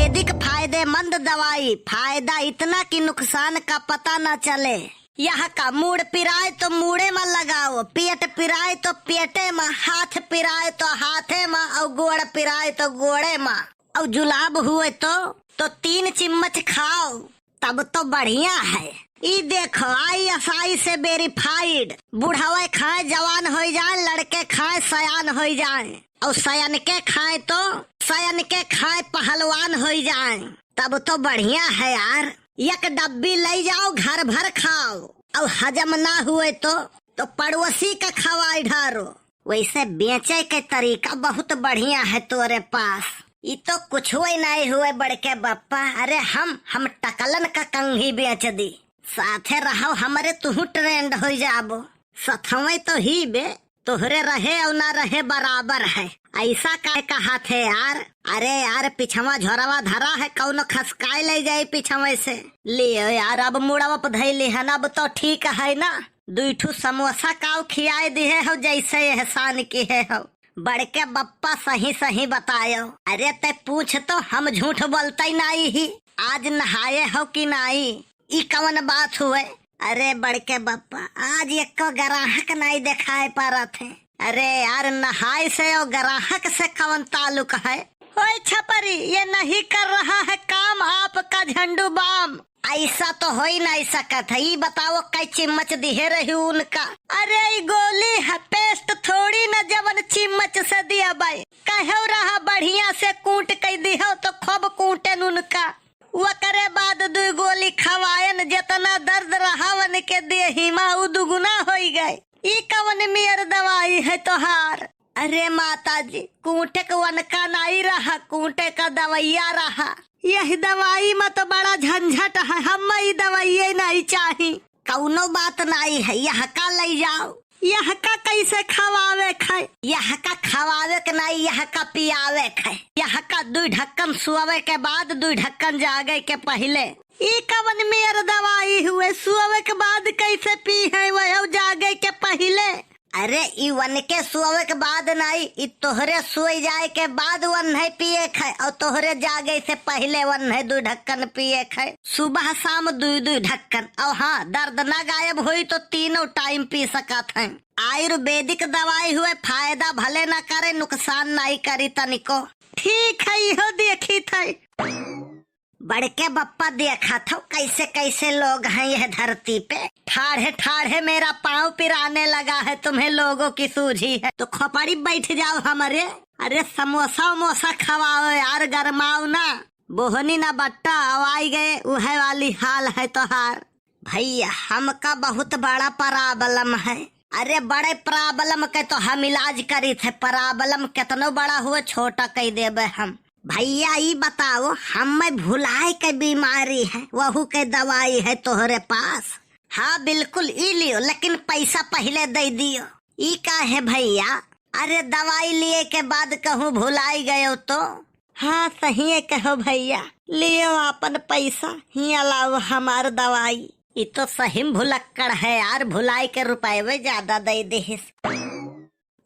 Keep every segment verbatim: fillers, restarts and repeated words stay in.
अधिक फायदेमंद दवाई, फायदा इतना कि नुकसान का पता न चले। यहका मूड़ पिराए तो मूड़े मा लगाओ, पेट पिराए तो पेटे मा, हाथ पिराए तो हाथे मा, और गोड़ पिराए तो गोड़े मा, और जुलाब हुए तो, तो तीन चिम्मच खाओ, तब तो बढ़िया है। ई देखो, आईएसआई से वेरीफाइड, बुढ़वे खाए जवान होई जाए, लड़के खाए सयान होई जाए, और सयन के खाए तो सयन के खाए पहलवान होई जाए, तब तो बढ़िया है यार। एक डब्बी लई जाओ, घर भर खाओ, और हजम ना हुए तो, तो पड़ोसी का खवाई ढारो। वैसे बेचे के तरीका बहुत बढ़िया है तोरे पास। ई तो कुछ ही नहीं हुए बड़के बप्पा। अरे हम, हम टकलन का कंघी बेच दी। साथे रहो हमरे, तुहू ट्रेंड हो जाबो। सथवे तो ही बे, तोहरे रहे और ना रहे बराबर है। ऐसा काहे कहा थे यार? अरे यार, पिछवा झोरवा धरा है, कौनो खसकाए ले जाए पिछवे से। लियो यार, अब मुड़वा पर धैली है ना, अब तो ठीक है ना। दुई ठू समोसा काव खियाए दिहे हो, जैसे एहसान किहे हो। बड़के बप्पा सही सही बतायो। अरे ते पूछ तो, हम झूठ बोलते नाई ही। आज नहाए हो कि नाई, ई कवन बात हुए? अरे बड़के बप्पा, आज एको ग्राहक नाई देखाए पारत है। अरे यार, नहाए से और ग्राहक से कवन ताल्लुक है? ओए छपरी, ये नहीं कर रहा है काम आपका झंडू बाम। ऐसा तो हो ही नहीं सकत है। ई बताओ, कई चिम्मच दिहे रही उनका? अरे, ई गोली है, पेस्ट थोड़ी न जवन चिम्मच से दिया बाई। कहो रहा बढ़िया से कूट कई दिहो तो खूब कूटेन उनका। ओकरे बाद दुई गोली खवायन, जितना दर्द रहा वन के देही मा, उ दुगुना होई गए। ई कवन मेर दवाई है तोहार? अरे माता जी, कूटे क वनका नाई रहा, कूटे क दवैया रहा। यह दवाई में तो बड़ा झंझट है, हम ई दवाइये नाई चाही। कौनो बात नाई है, यहका लई जाओ। यहका कैसे खवावे क है? यहका खवावे क नाई, यहका पियावे क है। यहका दुई ढक्कन सोवे के बाद, दुई ढक्कन जागे के पहिले। ई कवन मेर दवाई हुए, सोवे के बाद कैसे पी है वह जागे के पहिले? अरे, ई वनके सोवे के बाद नाई, ई तोहरे सोई जाए के बाद वन्हे पिए क है, और तोहरे जागे से पहिले वन्हे दुई ढक्कन पिए क है। सुबह शाम दुई दुई ढक्कन। और हाँ, दर्द ना गायब होई तो तीनों टाइम पी सकत हैं। आयुर्वेदिक दवाई हुए, फायदा भले ना करे, नुकसान नाई करी तनिको। ठीक है, इहो देखी थे। बड़के बप्पा देखत हो कैसे कैसे लोग हैं यह धरती पे। ठाढ़े ठाढ़े मेरा पाँव पिराने लगा है, तुम्हें लोगों की सूझी है तो खोपड़ी बैठ जाओ हमरे। अरे समोसा उमोसा खवाओ यार, गरमाओ ना। बोहनी ना बट्टा, अब आई गए, उहे वाली हाल है तोहार। भैया, हमका बहुत बड़ा प्रॉब्लम है। अरे बड़े प्रॉब्लम के तो हम इलाज करी थे, प्रॉब्लम केतनो बड़ा हुए छोटा कई देबे हम। भैया ई बताओ, हमें भुलाए के बीमारी है, वहू के दवाई है तोहरे पास? हाँ बिल्कुल, ई लियो, लेकिन पैसा पहिले दे दियो। ई का है भैया? अरे दवाई लिए के बाद कहूँ भुलाई गयो तो? हाँ सही है कहो भैया, लियो आपन पैसा, हियाँ लाओ हमार दवाई। ई तो सही में भुलक्कड़ है यार, भुलाई के रुपये ज्यादा दे देहिस।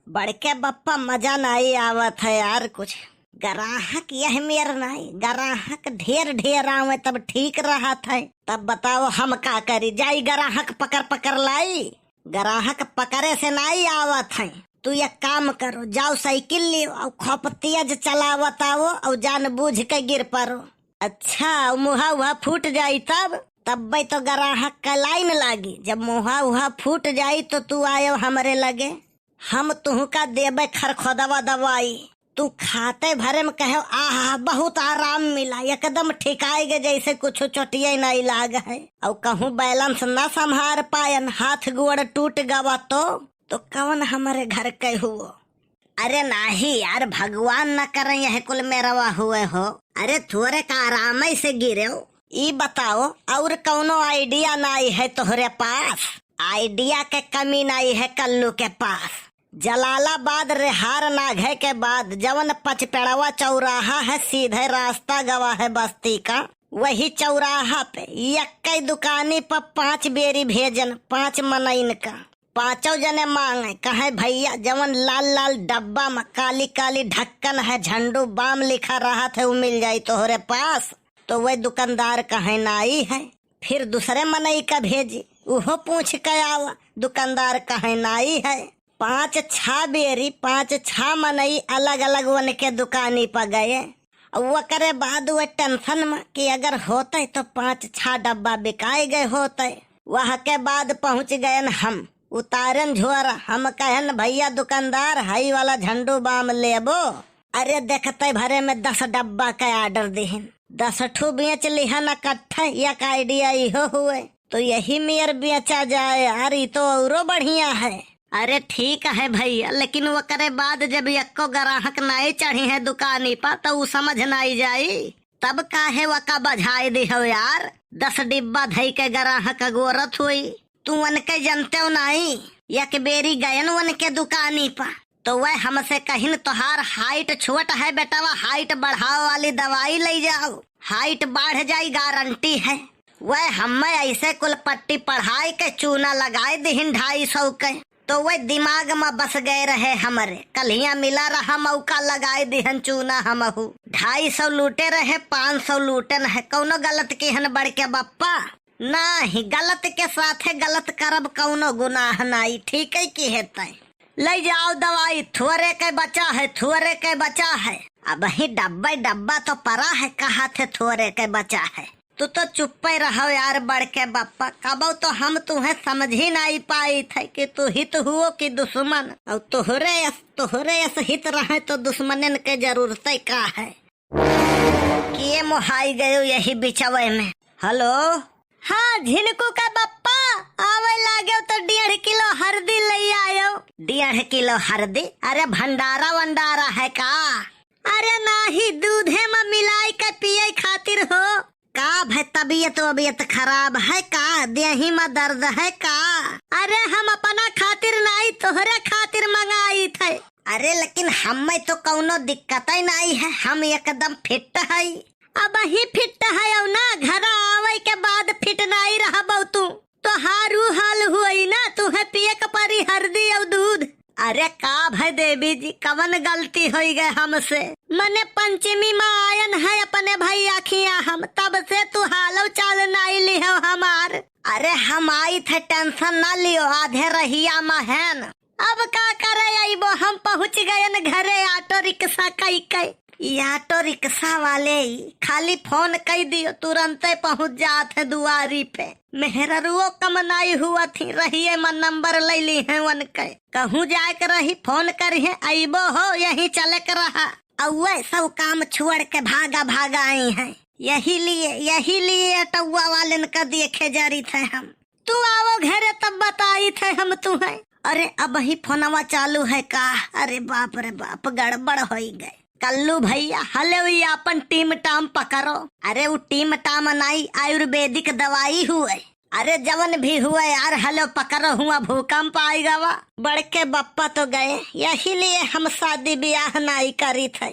बड़के बप्पा मजा नाई आवत है यार कुछ। ग्राहक यह मेर नाई, ग्राहक ढेर ढेर आवे तब ठीक रहत है। तब बताओ हम का करी, जाई ग्राहक पकड़ पकड़ लाई? ग्राहक पकड़े से नाई आवत है। तू एक काम करो, जाओ साइकिल लियो और खूब तेज चलावत आओ और जान बूझ के गिर पड़ो। अच्छा, मुहा उहा फूट जाई तब? तब्बे तो ग्राहक का लाइन लागी। जब मुहा उहा फूट जाई तो तू आयो हमरे लगे, हम तुहका देबे खरखोदवा दवाई। तू खाते भरे में कहे, "आहा, बहुत आराम मिला, एकदम ठिकाए गे, जैसे कुछ चोटिये नहीं लाग है।" और कहूँ बैलेंस न संभार पायन, हाथ गोड़ टूट गवा तो, तो कौन हमरे घर के हुओ? अरे नाही यार, भगवान न करे यह कुल मेरवा हुए हो। अरे थोरे का आराम से गिरे हो। ई बताओ, और कौनो आइडिया नाई है तोहरे पास? आइडिया के कमी नाई है कल्लू के पास। जलालाबाद रेहार नाघे के बाद जवन पचपेड़वा चौराहा है, सीधे रास्ता गवा है बस्ती का। वही चौराहा पे यक्कई दुकानी पर पाँच बेरी भेजन, पाँच मनइन का। पाँचों जने मांगे, कहे, "भैया, जवन लाल लाल डब्बा में काली काली ढक्कन है, झंडू बाम लिखा रहत है, उ मिल जाई तोहरे पास?" तो वह दुकानदार कहे, "नाई है।" फिर दूसरे मनई का भेजी, उहो पूछ के आवा, दुकानदार कहे, "नाई है।" पाँच छह बेरी पाँच छह मनई अलग अलग उनके दुकानी पर गए। और ओकरे बाद वह टेंशन में कि अगर होते तो पाँच छह डब्बा बिकाए गए होते। वह के बाद पहुँच गए हम, उतारन झोरा। हम कहन, "भैया दुकानदार, हई वाला झंडू बाम लेबो?" अरे, देखते भरे में दस डब्बा के ऑर्डर दिहिन, दस ठू बेच लिहन इकट्ठे। एक आइडिया इहो हुए, तो यही मेर बेचा जाए यार, ई तो औरो बढ़िया है। अरे ठीक है भैया, लेकिन ओकरे बाद जब यक्को ग्राहक नाई चढ़ी है दुकानी पर, तो उ समझ नाई जाई। तब काहे वका बझाए दिहो यार, दस डिब्बा धई के ग्राहक अगोरत हुई। तू उनके जनते हो नाई, एक बेरी गयन उनके दुकानी पर, तो वह हमसे कहिन, "तोहार हाइट छोट है बेटवा, हाइट बढ़ावे वाली दवाई ले जाओ, हाइट बढ़ जाई, गारंटी है।" वह हमें ऐसे कुल पट्टी पढ़ाए के चूना लगाए दिहिन ढाई सौ के, तो वह दिमाग में बस गए रहे हमरे। कल्हिया मिला रहा मौका, लगाए दिहन चूना हमहू। ढाई सौ लूटे रहे, पाँच सौ लूटन है, कौनो गलत किहन बड़के बप्पा? नाही, गलत के साथे गलत करब कौनो गुनाह नाई, ठीक है कि हेतै? ले जाओ दवाई, थोरे के बचा है, थोरे के बचा है। अबहीं डब्बे डब्बा तो परा है, कहा थे थोरे के बचा है। तू तो चुप्पे रहो यार बड़के बप्पा, कबो तो हम तुहें समझी नाई पाई थे कि तू हित हुओ कि दुश्मन। और तोहरे यस, तोहरे यस हित रहे तो दुश्मनन के जरूरते का है? के मोहाई गयो यही बिचवे में। हेलो। हाँ, झिनकू का बप्पा, आवे लागेव तो डेढ़ किलो हरदी ले आयो। डेढ़ किलो हरदी? अरे भंडारा वंडारा है का? अरे नाही, दूधे में मिलाई के पिए खातिर हो। का भाई, तबीयत वबीयत खराब है का? देही में दर्द है का? अरे हम अपना खातिर नाही, तोहरे खातिर मंगाई थे। अरे लेकिन हमें तो कौनो दिक्कत ही नाई है, हम एकदम फिट है। अबहीं फिट है ना, घर आवे के बाद फिट नाई रहबो तू। तोहार ऊ हाल हुई ना, तुहे पिए के परी हरदी और दूध। अरे का भय देवी जी, कवन गलती होई गए हमसे? मने पंचमी में आयन है अपने भैया खिया हम, तब से तू हालो चाल नाई लिहो हमार। अरे हम आई थे, टेंशन ना लियो, आधे रहिया में है न। अब का करे अइबो, हम पहुँच गयन घरे ऑटो रिक्शा कई के। ई ऑटो रिक्शा वाले ई खाली फोन कई दियो, तुरंते पहुँच जात है दुआरी पे। मेहररुओ कम नाई हुआ थी, रहिए में नंबर ले ली है उनके। कहूँ जाए के रही, फोन करी है, अइबो हो, यहीं चले के रहा। अउए सब काम छोड़ के भागा भागा आई हैं। यही लिए, यही लिए ऑटोवा वालन का देखे जरी थे हम। तू आवो घरे तब बताई थे हम तुहें। अरे अबही फोनवा चालू है का? अरे बाप रे बाप, गड़बड़ होई गए। कल्लू भैया, हले हुई आपन टीम टाम पकड़ो। अरे उ टीम टाम नाई, आयुर्वेदिक दवाई हुए। अरे जवन भी हुए यार, हलो पकड़ो, हुआ भूकंप आई गवा। बड़के बप्पा तो गए, यही लिए हम शादी ब्याह नाई करी थे।